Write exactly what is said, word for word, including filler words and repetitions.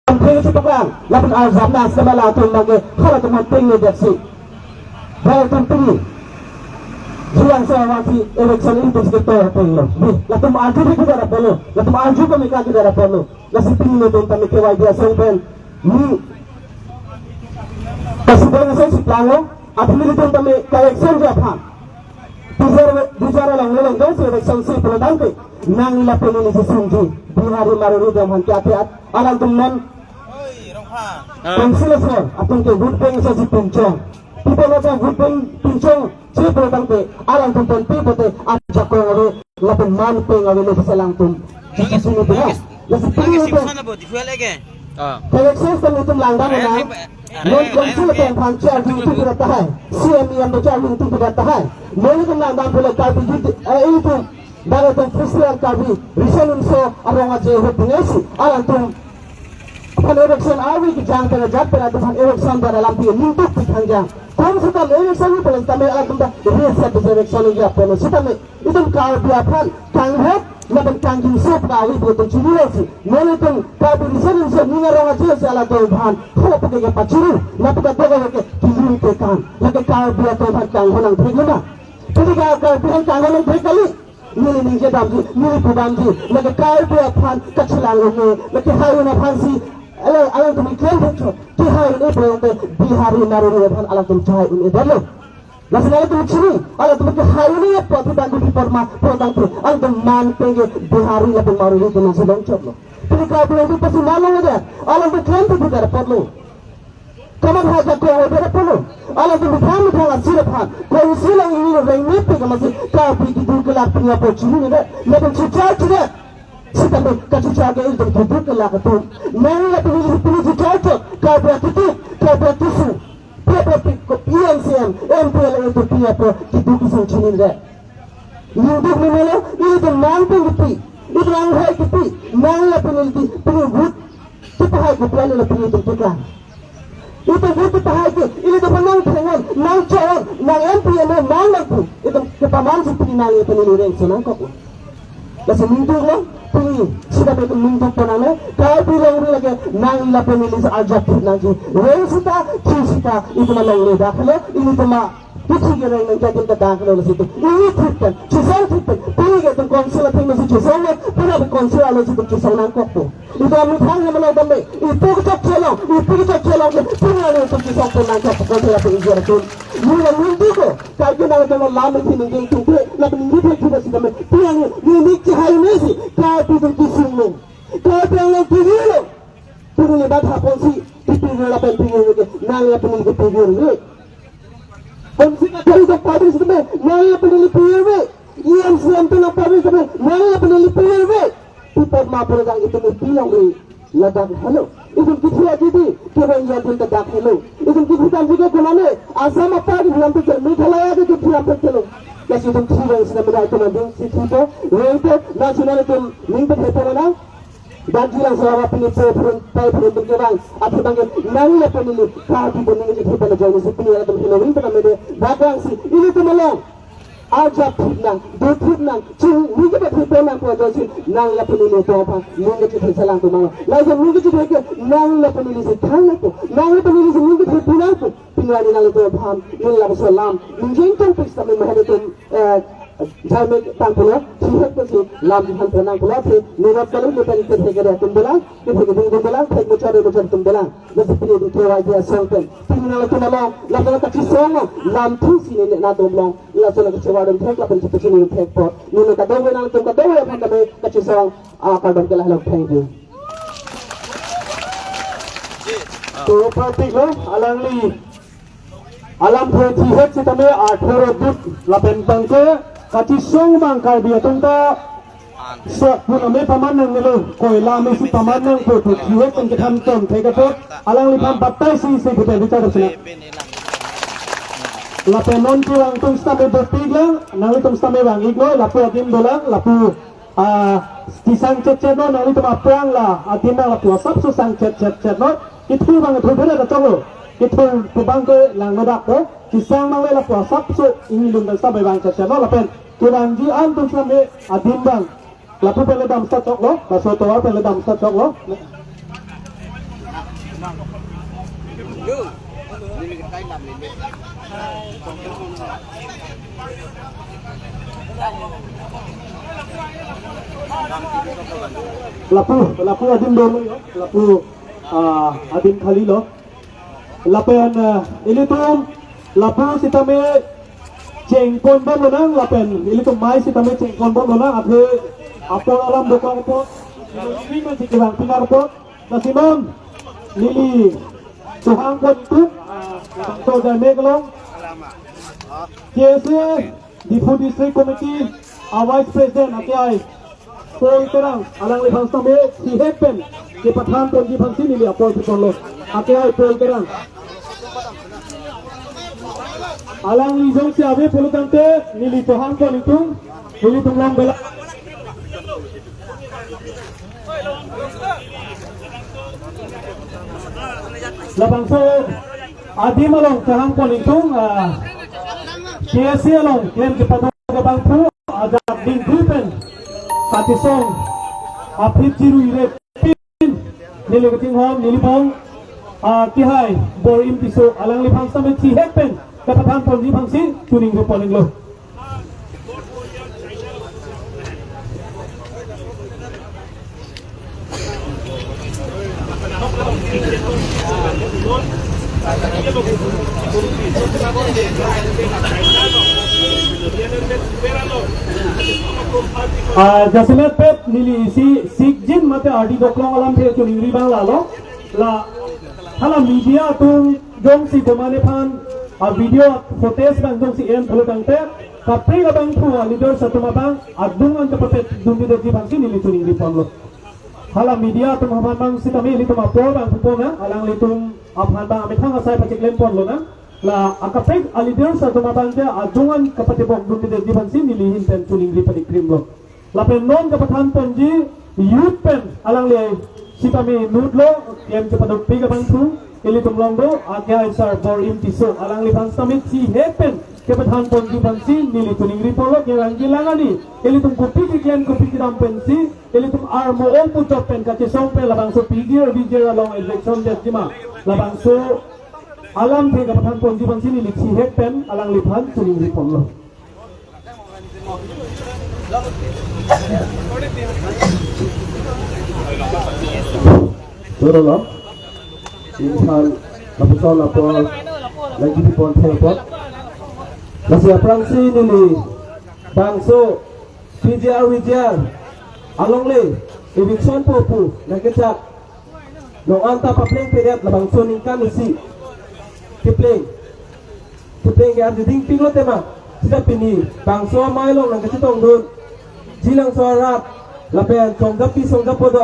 Ampeng si paklang, lapen arjap nang sema latum lage, halatum ampeng ne deksi. Halatum pini. Jilang sa wasi election ini terus kita penglo. Latum arju kita ada perlu. Latum arju kami kita ada perlu. Lasi pini nelitum tame K Y D asong pen. Ni. Kasi dengan saya si plano, atum nelitum tame election dia phan. Dujar, dujar along lelong dong si election si pulotangte. Nang lapen neli si sungji. Bihari Marwari atum aphan kiat kiat. Alangtum non. Ah. Council asor, atum ke vote bank asor si pinchong. People atum vote bank pinchong. Si pulotangte. Alangtum pen pi pote. Ajakong ave. Lapen man peng ave lo si alangtum. Sini tu ya. Lasi pini itu. Ah. Election sistem itu langdam na. Non council atum aphan charju itu tidak tahai. C M E M charju itu tidak tahai. Non itu langdam pula Karbi Youth, eh, itu. Dari atum festival Karbi. Resign so arong aje ho pengesi. Alangtum. Aphan election awi kejang pen ajat pen atum aphan election pen alam pi ningtuk pi khangjang. Kom se kam election ni pen tame alangtum ta reset election ni apono sitame. Itum Karbi aphan kanghek, lapen kangjinso paka awi pu itum chinilo si. Non itum Karbi Reserve Division ning arong aje si alangtum aphan. Ho pake ke pachiri, lapen ke pake ke kilu tekan. Lake Karbi atum aphan kanghon nangthek lima. Pini ke Karbi aphan kanghon nangthek kali. Neli ningje damji, neli pu damji. Lake Karbi aphan kachelang rong ne, lake hai un aphan si. Alang, alangtum klem thek cho. Ke hai un e pulotangte Bihari Marwari aphan alangtum chai un e damlo. Lasi alangtum chini, alangtum ke hai un e poti bangku di porma, pulotangte, alangtum man peng ke Bihari lapen Marwari atum nangsi longchoklo. Pini Karbi alangtum pasi man long aja, alangtum klem tu bidar porlo. Kamat haja ko order porlo. Alangtum bithang bithang asir aphan, ko isi lang ini reng ne pe kamasi, Karbi kidu kelak pini apo chini ne, lapen chuchar chini. Sitame kachuchar ke itum kidu kelak atum. Nang lapen neli pini chuchar chot, Karbi akitu, Karbi akisu. P P P, E M C M, M P L A itu pi apo kidu kisung chini re. Ningduk ni melo, itum nang peng kipi, itum nang hai kipi, nang lapen neli pini vote kipahai kipi, lapen neli itum kiklang. Itum vote kipahai ke, ilitum nang phengon, nang chon, nang M P M A, nang nangpu, itum kepaman si pini nang lapen neli reng so nangkok. Lasi ningduk lo, pini, sitame itum ningduk pon nang le, Karbi longri lake, nang lapen neli si arjap thip nangji. Reng sita, thip sita, itum along le dak lo, ilitum ma, kithi kereng nang jadin kedak lo lasi itum. Ini thip pen, chisong thip pen, pini ke itum council atheng lo si chisong lo, pura council alo si itum chisong nangkok po. Itum amethang ya melo dambe, itum kechok chelong, itum kechok chelong ke, pura lo itum chisong pon nangkok, council atheng ijar atum. Ini ningduk lo. Karbi nangtum alam isi ningduk tungte, lapen ningduk thek thek si kami. Pini neli chihai mesi, Karbi atum kisung lo. Karbi atum kisung lo. Pini neli bat hapon si, kipir lapen pir ke, nang lapen neli kipir ve. Council atheng atum party si kami, nang lapen neli pir ve. E M C M atum party si kami, nang lapen neli pir ve. Pi apot ma pura jang itum pi longri. Ladak helo. Itum kithi aji di, kevang ya dun ladak helo. Itum kithi damji ke konane, Assam apar di lam ke Meghalaya ke kithi lam ke lo. Lasi itum thi reng sina mena itum adung si thi po, reng po, national itum ning pe thepo mana. Dan jilang selama pini po purun, pai purun pun kevang, athe bang ke nang lapen neli, Karbi pun ning kithi pen jong si pini itum helo ring pen mede, baklang si, ilitum along. Arjap thip nang, do thip nang, ching ning kepathe nang pu ajoksi, nang lapen neli atum aphan, ning kechethe selang tumang. Lason ning kechethe ke, nang lapen neli si thang nang pu, nang lapen neli si ning kepathe nang pu, pini neli nangtum aphan, neli lapuson lam, ning jeng tong pis kami mahal itum, eh, jai me tang pulo, si hek ke si, lam jihan pe nang pulo, si, nunat kalu ni pen kepathe kere atum bolang, kepathe keding ding bolang, thek muchot de muchot atum bolang. Lasi pini di K Y D asong pen. Pini nangtum along, lapen kachisong along, lam thu si ne nangtum along. Laso nang kachewa dam thek, lapen si pachini thek po. Neli kadokave nangtum kadokave aphan kami kachisong, ah, kardom ke lahelo, thank you. To party lo, alangli. Alam phe thi hek sitame athoro dut lapen tangke kachisong bang Karbi atum ta sok pun ame paman nangnelo, koila ame si paman nangpo pu thi hek pen kethan ton thek apot alangliphan batai si si bute bichar sila. Lapen non kevang atum sitame dopik lang, nanglitum sitame vang-iklo, lapu adim dolang, lapu, ah, kesang chet chet non, nanglitum aphrang la adim nang lapu asapso sang chet chet chet non, kethu bang kethu bela kachonglo, kethu pu bang ke lang medak ko, kesang bang le lapu asapso ingilun dan sabai bang chet chet non, lapen kevangji an atum sitame adim bang. Lapu pen le dam sat choklo, laso tovar pen le dam sat choklo. Lapu, lapu adim dolo, lapu, ah, adim khali lo. Lapen, ah, ilitum lapu sitame chengpon bomlonang, lapen ilitum mai sitame chengpon bomlonang, athe apor alam dokok apot, ini kan si kevang pinar apot, lasi non neli chohang pon tuk, ah, so dame kelong, K S A, Diphu District Committee a Vice President, A K I Paul Terang, alangliphan sitame chihek pen kepathan ponji aphansi neli apor piponlo. A K I Paul Terang. Alangli jongsi ave pulo tangte neli chohang pon ingtung, nelitum long bela. Labangso adim along chohang pon ingtung, ah, K S A along klem kepadok abangphu ajak dingthu pen kachesong aphi chiru ire pin neli kachinghon neli bong, ah, kehai Bor-im Tisso alangliphan sitame chihek pen kepathan ponji aphansi choningripon inglo. Ah, jasemet pet neli isi sikjin mate ardi doklong alamthe choningri abang lalo. La hala media atum jongsi komatne aphan, ah, video footage abang jongsi en pulo tangte, kaprek abangphu a leaders atum abang adung an kapathe dundedetji aphansi neli choningriponlo. Hala media atum aphan abang sitame ilitum apor abang pupona, alanglitum aphan abang amethang asai pacheklemponlonang. La akaprek a leaders atum abang ke adung an kapathe bok dundedetji aphansi neli ahin pen choningri panikrimlo. Lapen non kepathan ponji youth pen alangli sitame inutlo, klem kepadokpik abangphu, ilitum long do, A K I sir Bor-im Tisso, alangliphan sitame chihek pen kepathan ponji aphansi neli choningriponlo, kerang kelang ani, ilitum kopi keklem kopi kedam pensi, ilitum armo ong puchot pen kachesong pen labangso pijir bijir along election detji ma, labangso alamthe kepathan ponji aphansi neli chihek pen alangliphan choningriponlo. Choro lo. Insan lapuson apor lagi di pon thepot. Lasi aphrangsi neli bangso P G R V G R alongle eviction po pu nangkechak non anta papleng pedet labangso ningkan isi kepleng kepleng ke arjuding pinglo tema, sita pini bangso amei along nangkachetongdun, jilangso arat lapen songjapi songjapo do